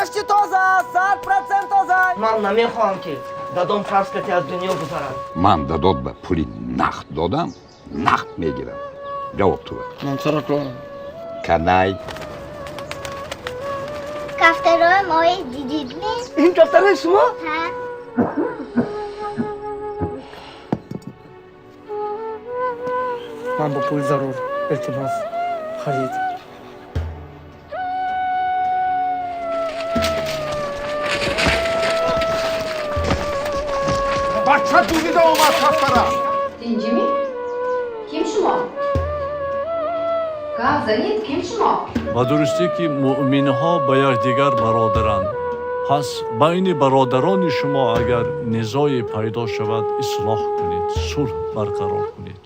Гашти тоза, 100% тоза. Ман намехоҳам, ки дадом фарз кати аз дунё гузарад. Ман дадот ба пули нақд додам, нақд мегирам. Ҷавоб тува. Ман чаро кунам? Канай. Кафтарои мои дидидми? Ин кафтарои шумо? Ҳа. Ман бо пул зарур, илтимос, харид. Бача дувида омад кафтара. Тинҷимӣ? Ким шумо? Гап занед, ким шумо? Ба дурустӣ, ки муъминҳо ба якдигар бародаранд. Пас байни бародарони шумо агар низое пайдо шавад, ислоҳ кунед, сулҳ барқарор кунед.